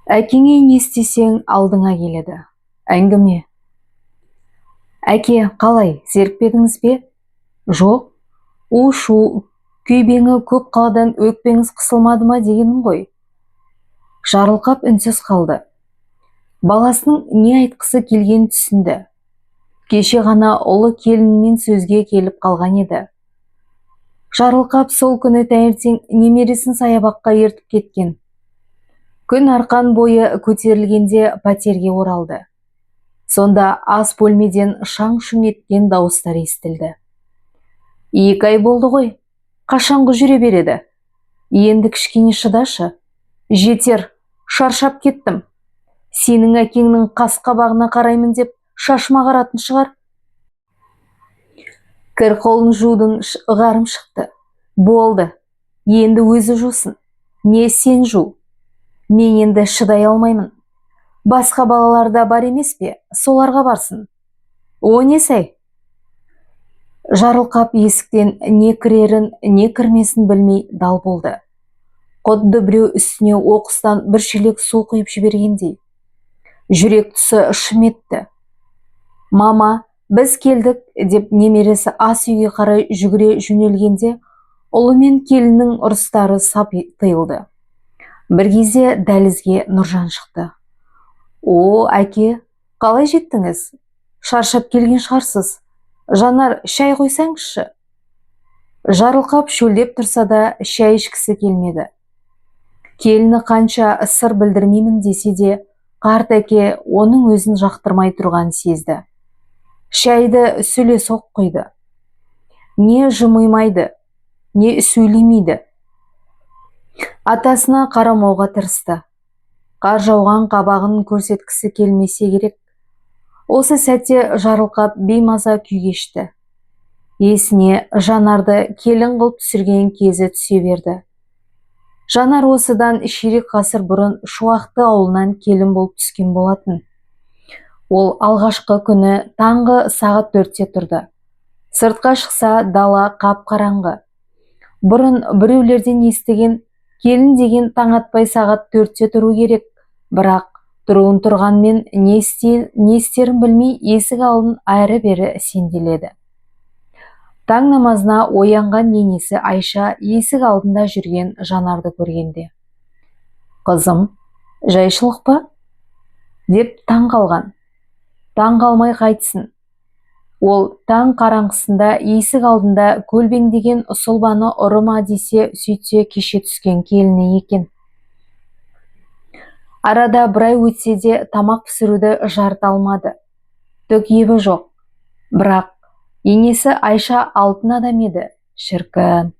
Әкеңе не істесең, алдыңа келеді. Әңгіме. Әке, қалай, зерікпедіңіз бе? Жоқ. У-шу, күйбеңі көп қаладан өкпеңіз қысылмады ма дегенім ғой. Жарылқап үнсіз қалды. Баласының не айтқысы келгенін түсінді. Кеше ғана ұлы келінімен сөзге келіп қалған еді. Жарылқап сол күні таңертең немересін саябаққа ертіп кеткен. Күн арқан бойы көтерілгенде пәтерге оралды. Сонда ас бөлмеден шаң-шұң еткен дауыстар естілді. 2 ай болды ғой, қашанғы жүре береді? Енді кішкене шыдашы. Жетер, шаршап кеттім. Сенің әкеңнің қас қабағына қараймын деп шашым ағаратын шығар. Кір қолын жуудың ығарым шықты. Болды, енді өзі жусын. Не сен жу. Мен енді шыдай алмаймын. Басқа балалар да бар емес пе, соларға барсын. О несі? Жарылқап есіктен не кірерін, не кірмесін білмей дал болды. Құдды біреу үстіне оқыстан бір шелек су құйып жібергендей. Жүрек тұсы шым етті. Мама, біз келдік, деп немересі ас үйге қарай жүгіре жөнелгенде, ұлы мен келіннің ұрыстары сап тыйылды. Бір кезде дәлізге Нұржан шықты. О, әке, қалай жеттіңіз? Шаршап келген шығарсыз. Жанар, шай қойсаңызшы. Жарылқап шөлдеп тұрса да, шай ішкісі келмеді. Келіні қанша сыр білдірмеймін десе де, қарт әке оның өзін жақтырмай тұрғанын сезді. Шайды сүле соқ құйды. Не жымимайды, не сөйлемейді. Атасына қарамауға тырысты. Қар жауған қабағын көрсеткісі келмесе керек. Осы сәтте Жарылқап беймаза күй кешті. Есіне Жанарды келін қылып түсірген кезі түсе берді. Жанар осыдан ширек ғасыр бұрын Шуақты ауылынан келін болып түскен болатын. Ол алғашқы күні таңғы сағат 4-те тұрды. Сыртқа шықса, дала қап-қараңғы. Бұрын біреулерден естіген, келін деген таң атпай сағат 4-те тұру керек. Бірақ тұруын тұрғанмен, не істерін білмей, есік алдын әрі-бері сенделеді. Таң намазына оянған енесі Айша есік алдында жүрген Жанарды көргенде: «Қызым, жайшылық па?» – деп таң қалған. Таң қалмай қайтсын? Ол таң қараңғысында есік алдында көлбеңдеген сұлбаны ұры ма десе, сөйтсе, кеше түскен келіні екен. Арада бір ай өтсе де, тамақ пісіруді жарыта алмады. Түк ебі жоқ. Бірақ енесі Айша алтын адам еді, шіркін.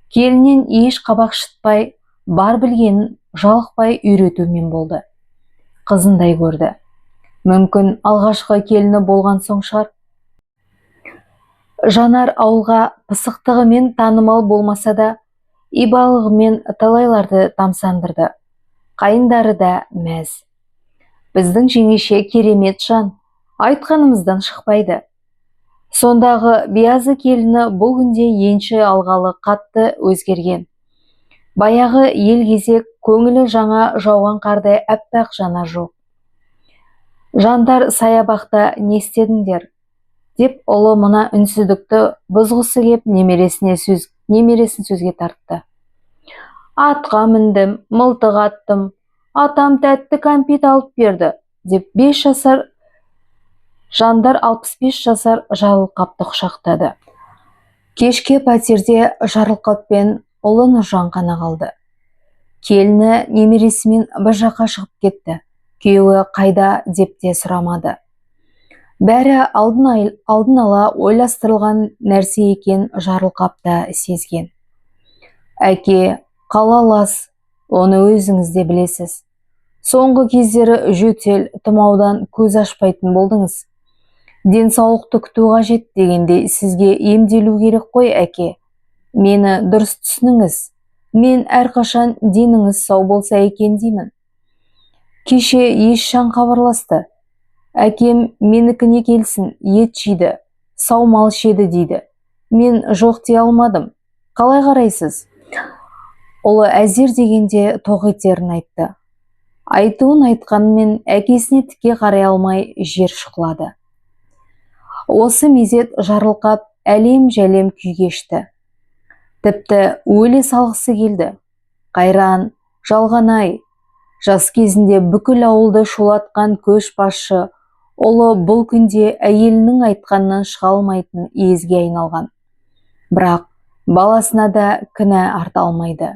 Келіннен еш қабақ шытпай, бар білгенін жалықпай үйретумен болды. Қызындай көрді. Мүмкін, алғашқы келіні болған соң шығар. Жанар ауылға пысықтығымен танымал болмаса да, ибалығымен талайларды тамсандырды. Қайындары да мәз. Біздің жеңеше керемет жан, айтқанымыздан шықпайды. Сондағы биязы келіні бұл күнде енші алғалы қатты өзгерген. Баяғы елгезек, көңілі жаңа жауған қардай әппақ Жанар жоқ. Жандар, саябақта не істедіңдер? – деп ұлы мына үнсіздікті бұзғысы кеп, немересін сөзге тартты. Атқа міндім, мылтық аттым, атам тәтті кәмпит алып берді, деп 5 жасар Жандар 65 жасар Жарылқапты құшақтады. Кешке пәтерде Жарылқап пен ұлы Нұржан ғана қалды. Келіні немересімен бір жаққа шығып кетті. Күйеуі қайда деп те сұрамады. Бәрі алдын ала ойластырылған нәрсе екен, Жарылқап та сезген. Әке, қала лас, оны өзіңіз де білесіз. Соңғы кездері жөтел, тұмаудан көз ашпайтын болдыңыз. Денсаулықты күту қажет дегендей, сізге емделу керек қой, әке. Мені дұрыс түсініңіз. Мен әрқашан деніңіз сау болса екен деймін. Кеше Есжан хабарласты. Әкем менікіне келсін, ет жейді, саумал ішеді дейді. Мен жоқ дей алмадым. Қалай қарайсыз? Ұлы әзер дегенде тоқ етерін айтты. Айтуын айтқанымен, әкесіне тіке қарай алмай жер шұқылады. Осы мезет Жарылқап әлем-жәлем күй кешті. Тіпті өле салғысы келді. Қайран, жалған-ай, жас кезінде бүкіл ауылды шулатқан көшбасшы ұлы бұл күнде әйелінің айтқанынан шыға алмайтын езге айналған. Бірақ баласына да кінә арта алмайды.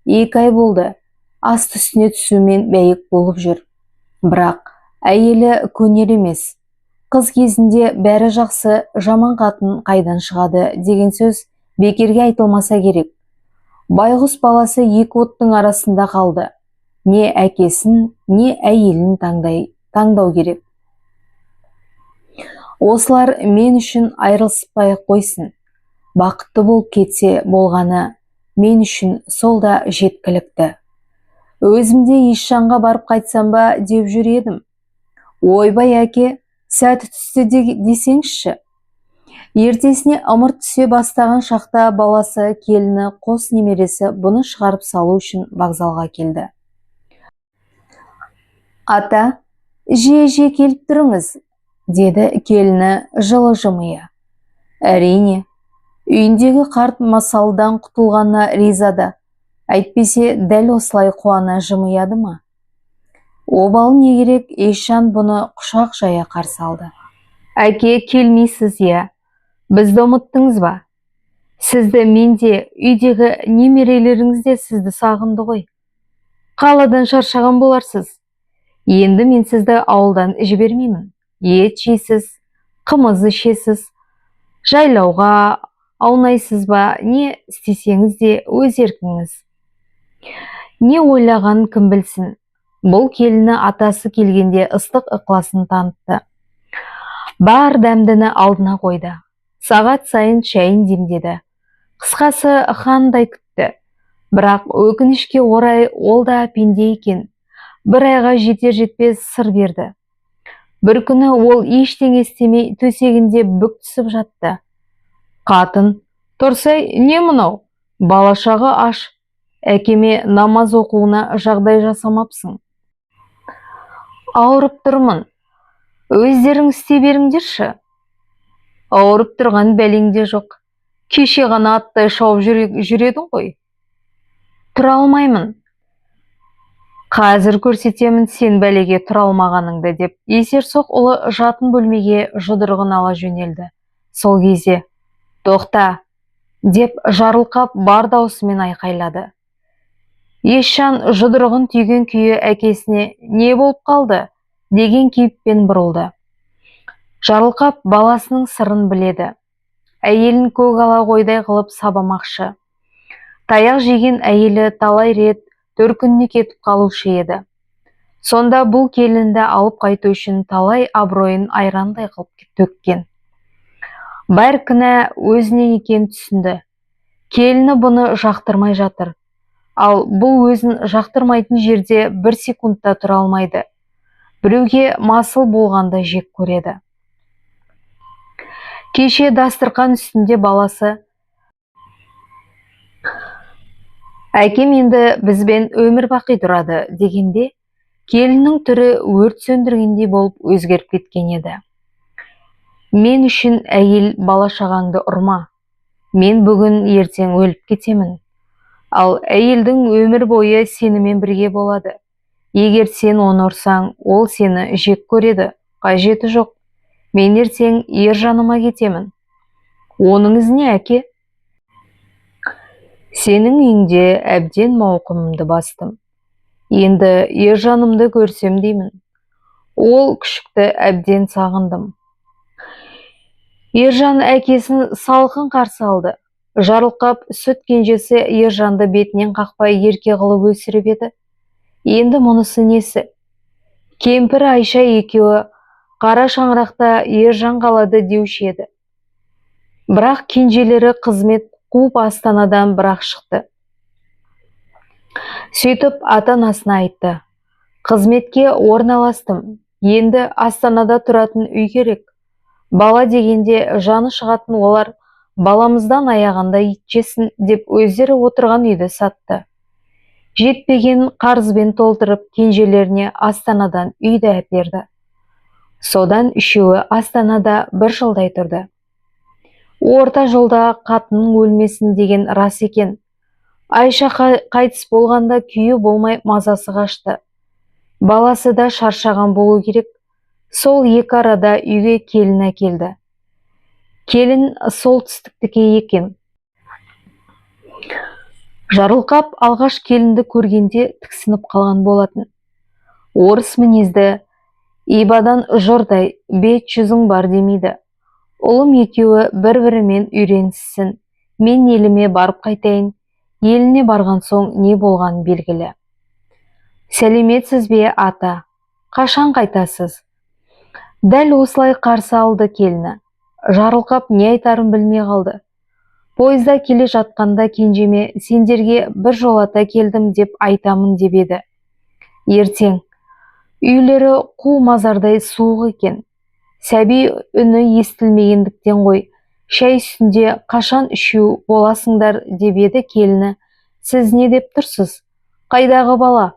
2 ай болды, асты үстіне түсумен бәйек болып жүр. Бірақ әйелі көнер емес. Қыз кезінде бәрі жақсы, жаман қатын қайдан шығады деген сөз бекерге айтылмаса керек. Байғұс баласы екі оттың арасында қалды. Не әкесін, не әйелін таңдау керек. Осылар мен үшін айырылыспай қойсын. Бақытты болып кетсе болғаны, мен үшін сол да жеткілікті. Өзім де Есжанға барып қайтсам ба деп жүр едім. Ойбай, әке, сәті түсті десеңізші. Ертесіне ымырт түсе бастаған шақта баласы, келіні, қос немересі бұны шығарып салу үшін вокзалға келді. Ата, жиі-жиі келіп тұрыңыз, деді келіні жылы жымия. Әрине, үйіндегі қарт масалдан құтылғанына риза да, әйтпесе дәл осылай қуана жымияды ма? Обалы не керек, Есжан бұны құшақ жая қарсы алды. Әке, келмейсіз, иә? Бізді ұмыттыңыз ба? Сізді мен де, үйдегі немерелеріңіз де сізді сағынды ғой. Қаладан шаршаған боларсыз. Енді мен сізді ауылдан жібермеймін. Ет жейсіз, қымыз ішесіз, жайлауға аунайсыз ба, не істесеңіз де өз еркіңіз. Не ойлағанын кім білсін. Бұл келіні атасы келгенде ыстық ықыласын танытты. Бар дәмдіні алдына қойды. Сағат сайын шайын демдеді. Қысқасы, хандай күтті. Бірақ өкінішке орай ол да пенде екен. Бір айға жетер-жетпес сыр берді. Бір күні ол ештеңе істемей төсегінде бүк түсіп жатты. Қатын, тұрсай, не мынау? Бала-шаға аш. Әкеме намаз оқуына жағдай жасамапсың. Ауырып тұрмын. Өздерің істей беріңдерші. Ауырып тұрған бәлең де жоқ. Кеше ғана аттай шауып жүр едің ғой. Тұра алмаймын. Қазір көрсетемін сен бәлеге тұра алмағаныңды, деп есерсоқ ұлы жатын бөлмеге жұдырығын ала жөнелді. Сол кезде: «Тоқта!» деп Жарылқап бар даусымен айқайлады. Есжан жұдырығын түйген күйі әкесіне не болып қалды деген кейіппен бұрылды. Жарылқап баласының сырын біледі. Әйелін көк ала қойдай қылып сабамақшы. Таяқ жеген әйелі талай рет төркініне кетіп қалушы еді. Сонда бұл келінді алып қайту үшін талай абыройын айрандай қылып төккен. Бар кінә өзінен екенін түсінді. Келіні бұны жақтырмай жатыр. Ал бұл өзін жақтырмайтын жерде бір секундта тұра алмайды. Біреуге масыл болғанды жек көреді. Кеше дастарқан үстінде баласы: «Әкем енді бізбен өмір бақи тұрады», дегенде келіннің түрі өрт сөндіргендей болып өзгеріп кеткен еді. Мен үшін әйел бала-шағаңды ұрма. Мен бүгін ертең өліп кетемін. Ал әйелдің өмір бойы сенімен бірге болады. Егер сен оны ұрсаң, ол сені жек көреді. Қажеті жоқ. Мен ертең ер жаныма кетемін. Оныңыз не, әке? Сенің үйіңде әбден мауқымымды бастым. Енді ер жанымды көрсем деймін. Ол күшікті әбден сағындым. Ержан әкесін салқын қарсы алды. Жарылқап сүт кенжесі Ержанды бетінен қақпай ерке қылып өсіріп еді. Енді мұнысы несі? Кемпір Айша екеуі қара шаңырақта Ержан қалады деуші еді. Бірақ кенжелері қызмет қуып астанадан бірақ шықты. Сөйтіп ата-анасына айтты. Қызметке орналастым. Енді астанада тұратын үй керек. Бала дегенде жаны шығатын олар баламыздан аяғанда ит жесін деп өздері отырған үйді сатты. Жетпеген қарызбен толтырып, кенжелеріне Астанадан үй де әперді. Содан үшеуі Астанада бір жылдай тұрды. Орта жолда қатының өлмесін деген рас екен. Айша қайтыс болғанда күйі болмай, мазасы қашты. Баласы да шаршаған болу керек. Сол екі арада үйге келін әкелді. Келін солтүстіктікі екен. Жарылқап алғаш келінді көргенде тіксініп қалған болатын. Орыс мінезді, ибадан жұрдай бет жүзің бар демейді. Ұлым екеуі бір-бірімен үйреніссін, мен еліме барып қайтайын. Еліне барған соң не болғаны белгілі. «Сәлеметсіз бе, ата? Қашан қайтасыз?» Дәл осылай қарсы алды келіні. Жарылқап не айтарын білмей қалды. Пойызда келе жатқанда кенжеме «Сендерге бір жолата келдім» деп айтамын деп еді. Ертең. Үйлері қу мазардай суық екен. Сәби үні естілмегендіктен ғой. Шай үстінде «Қашан үшеу боласыңдар?» деп еді келіні: «Сіз не деп тұрсыз? Қайдағы бала?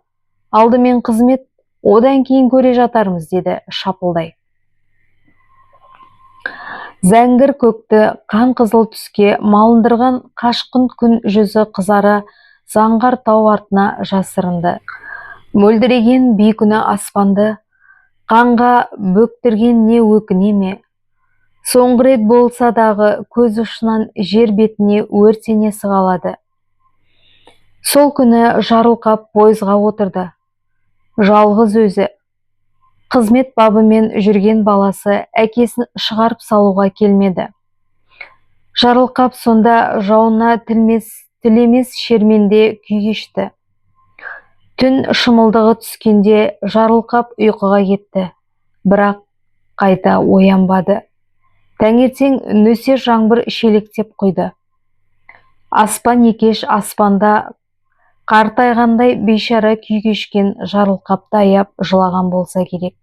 Алдымен қызмет, одан кейін көре жатармыз», — деді шапылдай. Зәңгір көкті қан қызыл түске малындырған қашқын күн жүзі қызара заңғар тау артына жасырынды. Мөлдіреген бейкүнә аспанды қанға бөктірген не өкіне ме? Соңғы рет болса дағы көз ұшынан жер бетіне өртене сығалады. Сол күні Жарылқап пойызға отырды. Жалғыз өзі. Қызмет бабымен жүрген баласы әкесін шығарып салуға келмеді. Жарылқап сонда жауына тілмес, тілемес шерменде күй кешті. Түн шымылдығы түскенде Жарылқап ұйқыға кетті, бірақ қайта оянбады. Таңертең нөсер жаңбыр шелектеп құйды. Аспан екеш аспанда қартайғандай бейшара күй кешкен Жарылқапты аяп жылаған болса керек.